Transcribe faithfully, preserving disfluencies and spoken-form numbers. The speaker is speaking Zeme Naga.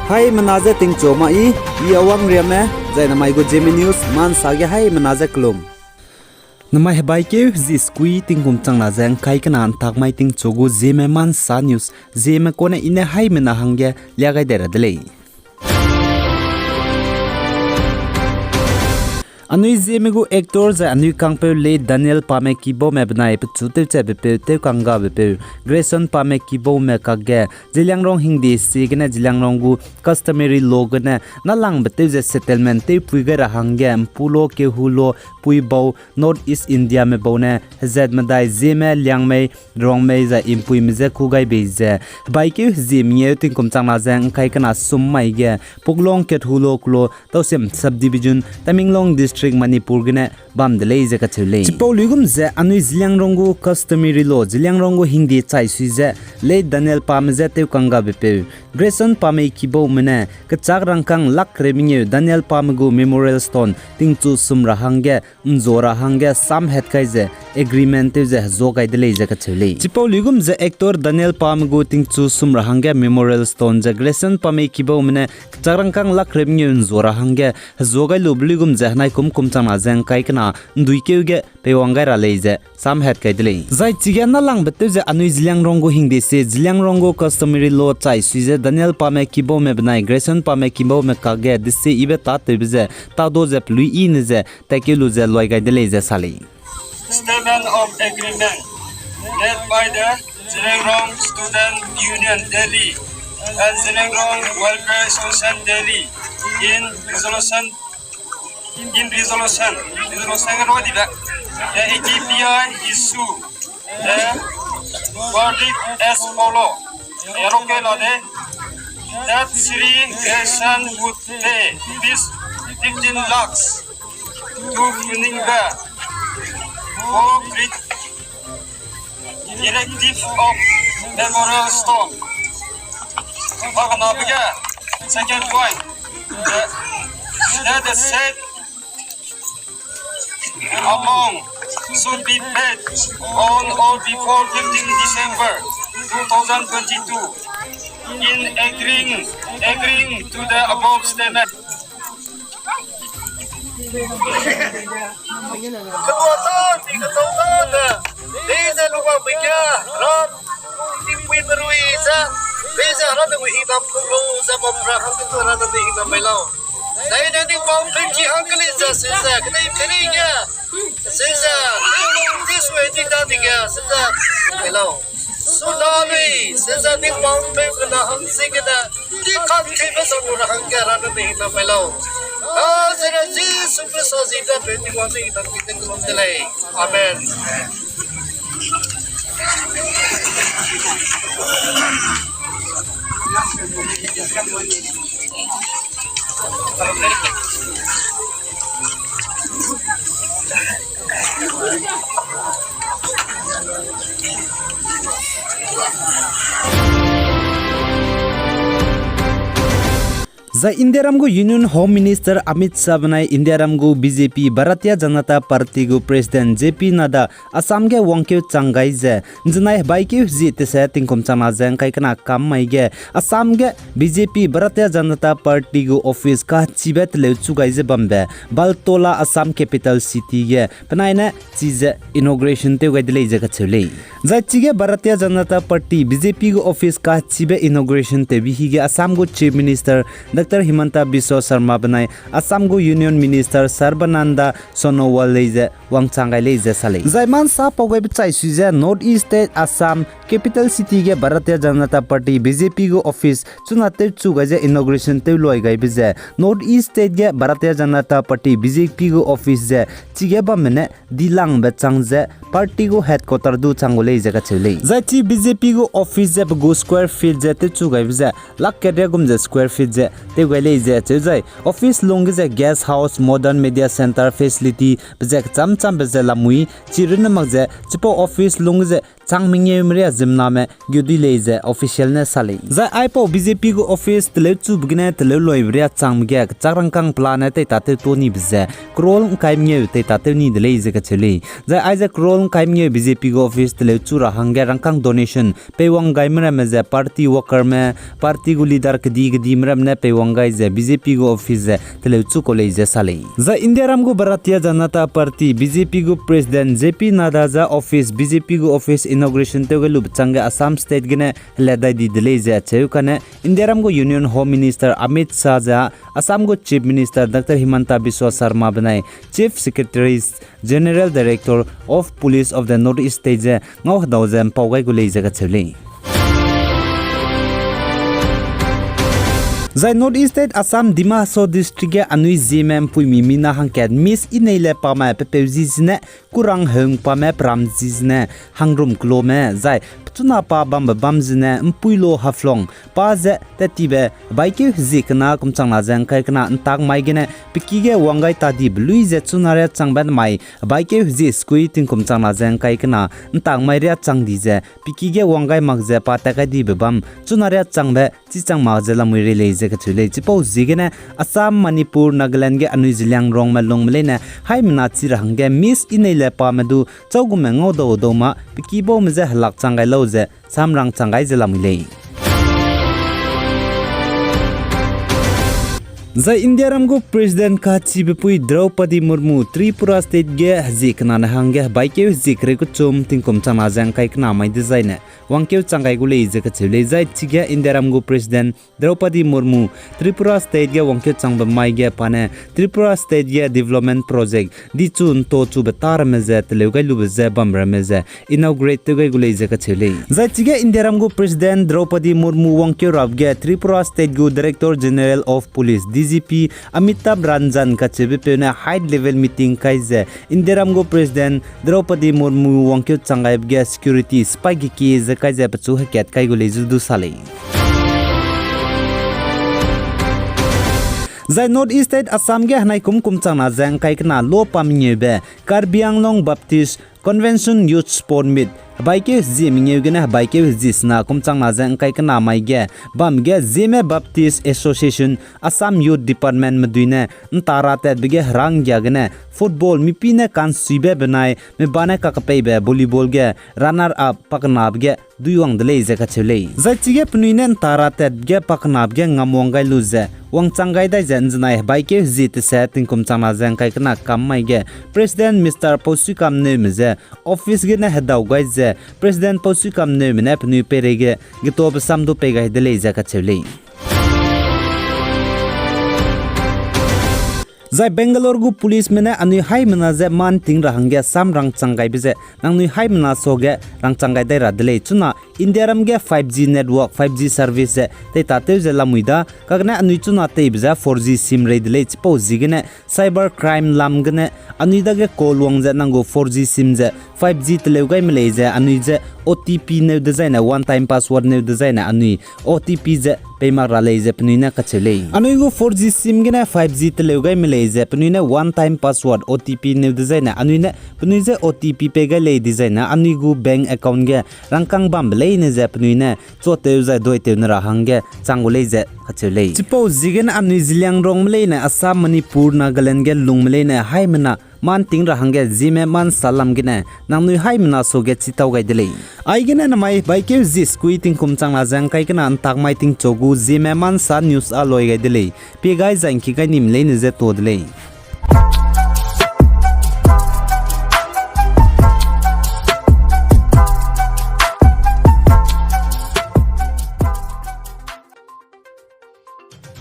Haimena je tingchu ma i, i Awang Riame, zai namai gu Zeme News, mansa ge haimena je kelum. Namai hebaikeu zi skui tingkum changna ze ngkai kena ntak mai tingchu gu Zeme mansa news, Zeme kone i ne haimena hangge lia gai dai ra de lei. Anui Zeme gu actor zai anui kangpeu late Daniel Pame Kibaume benai pechu tewchabepeu, tewkanggabe peu, Grayson Pame Kibaume kakge, Zeliangrong hingde sie gene Zeliangrong gu customary law gene nalangbe tew ze settlement tewpui gai ra hangge, mpulo, keuhulo, puibau, North East Indiame bau ne hezat medai Zeme, Liangmei, Ruangmei zai Impuime je kû gai bei ze, hebaikeu zi mengeu tingkum changna ze ngkai kena sum mai ge, Puklong Kethulo Kulo Tausiam Subdivision, Tamenglong District, Manipur gene bam de lei ze kacheu lei. Chipau luigum ze anui Zeliangrong gu customary law, Zeliangrong gu hingde chai sui ze, late Daniel Pame je tewkanggabe peu, Grayson Pame Kibaume ne kechâk rangkâng lakh kereu mengeu Daniel Pame gu memorial stone tingchu sum ra hangge, nzua ra hangge samhat kai ze agreement tew ze hezua gai de lei ze kacheu lei. Chipau luigum ze actor Daniel Pame gu tingchu sum ra hangge memorial stone ze Grayson Pame Kibaume ne kechâk rangkâng lakh kereu mengeu nzua ra hangge hezua gai lube luigum ze henai kum kum changna ze ngkai kena nduikeu ge peiwang gai ra lei ze samhat kai de lei. Zai chige nalangbe tew ze anui Zeliangrong gu hingde sie Zeliangrong gu customary law chai sui ze Daniel Pame Kibaume benai Grayson Pame Kibaume kakge desie yibe tâtewbe ze tâ du ze pelui i ne ze tatkeu lu ze luai gai de lei ze sa lei. Statement of agreement made by the Zeliangrong Student Union Delhi and Zeliangrong Welfare Association Delhi in resolution, in resolution, resolution ga roi dibe, the A G P I issue the verdict as follow. Yaro ke la de, that Shri Grayson would pay rupees fifteen lakhs to Phueningbe for cre-, erective of memorial stone. Hagana bege, second point, the, that the said amount should be paid on or before fifteen December two thousand twenty-two in agreeing, agreeing to the above statement. Kebota, ti kebota de. Dei ze lubang beke, ra, ti pui merui ze. Dei ze ra de wi hidam kulu ze bam ra hang tu ra de hidam mai lau. Dei de di bam pin ki hang keli ze se ze, keli keli ge. Se ze, ti sui ti da di ge, se ze, mai lau. Suna lui, se ze di bam pin kena hang si kena. Di kan kei be sa lu ra hangge ra ne mei na mai lau. Nazareth Jisu Krista zi da pe ti wa mei na ki te kulu de lei. Amen. Zai Indiaram gu Union Home Minister Amit Shah benai Indiaram gu B J P Bharatiya Janata Party gu President J P Nadda Assam ge wangkeu chang gai ze, nzenai hebaikeu zi tese tingkum changna ze ngkai kena kam mai ge, Assam ge B J P Bharatiya Janata Party gu office kachibe teleu chu gai ze bambe, Baltola Assam Capital City ge penai ne chize inauguration tew gai de lei ze kacheu lei. Zai chige Bharatiya Janata Party, B J P gu office kachibe inauguration tewbe hige Assam gu Chief Minister Doctor Himanta Biswa Sarma benai Assam gu Union Minister Sarbananda Sonowal lei ze wangchang gai lei ze sa lei. Zai mansa pau gaibe chai sui ze North East State Assam Capital City ge Bharatiya Janata Party, B J P gu office chuna tew chu gai ze inauguration tew luai gaibe ze North East State ge Bharatiya Janata Party, B J P gu office ze chige bamme ne dilangbe chang ze party gu headquarter du chang gu lei ze kacheu lei. Zai chi B J P gu office ze pe gu square feet ze tew chu gaibe ze lakh keria gum ze square feet ze gai lei ze cheu zai, office lungge ze guest house, modern media center facility be ze kecham chambe ze lamui chi runne mak ze chipau office lungge ze chang mengeu meria ziemmename gu dui lei ze official ne sa lei. Zai aipau B J P gu office teleu chube gene teleu loibe ria changbe ge kechak rangkâng pelane teitatew to nibe ze crore ngkai mengeu teitatew ni de lei ze kacheu lei. Zai aize crore ngkai mengeu B J P gu office teleu chu ra hangge rangkâng donation peiwang gaime ramme ze party workerme, party gu leader kedi kedime ramme ne peiwang gai ze B J P gu office ze teleu chu kau lei ze sa lei. Zai Indiaram gu Bharatiya Janata Party, B J P gu President J P Nadda ze office, B J P gu office inauguration tew gai lube changge Assam State gene helat dai di de lei ze acheu kane Indiaram gu Union Home Minister Amit Shah ze Assam gu Chief Minister Doctor Himanta Biswa Sarma benai Chief Secretary General Director of Police of the North East State ze ngau hedau ze mpau gai gu lei ze kacheu lei. Zai North East State Assam Dima Hasao District ge anui Zeme mpuimi mina hangkat Miss Ineile Pame pepeu zi zene, Kurang Heung Pame peram zi zene, Hangrum Kelome, zai pechuna pa bambe bam zene, Mpuilo Haflong, pa ze tattibe hebaikeu hezie kena kum changna ze ngkai kena ntak mai gene, pe ki ge wang gai ta dibe lui ze chuna riâ changbe nemai hebaikeu hezie sekui tingkum changna ze ngkai kena ntak mai riâ chang di ze, pe ki ge wang gai mak ze pa tat kai dibe bam chuna riâ changbe chi chang mak ze lamui rei lei ze kacheu lei. Chipau ziegene Assam, Manipur, Nagaland ge anui Zeliangrongme lungme leine haimena chi ra hangge Miss Ineile Pame du châugume ngau dau dau ma pe ki baume je helak chang gai lau ze samrang chang gai ze lamui lei. Zai Indiaram gu President kachibepui Draupadi Murmu Tripura State ge hezie kenane hangge hebaikeu hezie kereu kechum tingkum changna ze ngkai kena mai dezaine wangkeu chang gai gu lei ze kacheu lei. Zai chige Indiaram gu President Draupadi Murmu Tripura State ge wangkeu changbe mai ge pa ne Tripura State ge development project dichu nto chube ta ramme ze teleu gai lube ze bam ramme ze inaugurate tew gai gu lei ze kacheu lei. Zai chige Indiaram gu President Draupadi Murmu wangkeu rabe ge Tripura State gu Director General of Police, D G P, Amitabh Ranjan kacheubepeu ne high level meeting kai ze Indiaram gu President Draupadi Murmu wangkeu chang gaibe ge security sipai ge kie ze kai ze pechu hekat kai gu lei zu du sa lei. Zai North East State Assam ge henai kum kum changna ze ngkai kena lo pa mengeube Karbi Anglong Baptist Convention Youth Sport Meet hebaikeu hezie mengeu gene hebaikeu hezie sena kum changna ze ngkai kena mai ge bam ge Zeme Baptist Association Assam Youth Department medui ne nta ra tatbe ge heranggia gene football mipi ne kansuibe benai meba ne kakepeibe volleyball ge runner up pakenabe ge duiwang de lei ze kacheu lei. Zai chige penui ne nta ra tatbe ge pakenabe ge ngamwang gai lu ze wangchang gai dai ze nzenai hebaikeu hezie tese tingkum changna ze ngkai kena kam mai ge President Mister Pausuikam Newme ze office gene hedau gai ze President Pausuikam Newme ne penui peireige getobe sam du pei gai de lei ze kacheu lei. Zai Bangalore gu policeme ne anui haimena je man ting ra hangge samrang chang gaibe ze nangnui haimena suage rangchang gai dai ra de lei. Chuna Indiaram ge five G network, five G service ze teitatew ze lamui da, kagene anui chuna teibe ze four G sim rei de lei. Chipau ziegene cyber crime lam gene anui dage call wang ze nang gu four G sim ze five G teleu gaime lei ze anui je O T P neu dezaine, one time password neu dezaine anui O T P ze pei mak ra lei ze penui ne kacheu lei. Anui gu four G sim gene five G teleu gaime lei ze penui ne one time password, O T P neu dezaine anui ne penui je O T P pei gai lei dezaine anui gu bank account ge rangkâng bambe leine ze penui ne chuatew zai duaitew ne ra hangge chang gu lei ze kacheu lei. Chipau ziegene anui Zeliangrongme leine Assam, Manipur, Nagaland ge lungme leine haimena man ting ra hangge Zeme man salam gene nangnui haimena suage chitau gai de lei. Aigene namai baikeu zie sekui tingkum changna ze ngkai kena ntak mai tingchu gu Zeme man sa news a loi gai de lei. Pie gai zai ngki gai nime leine je to de lei.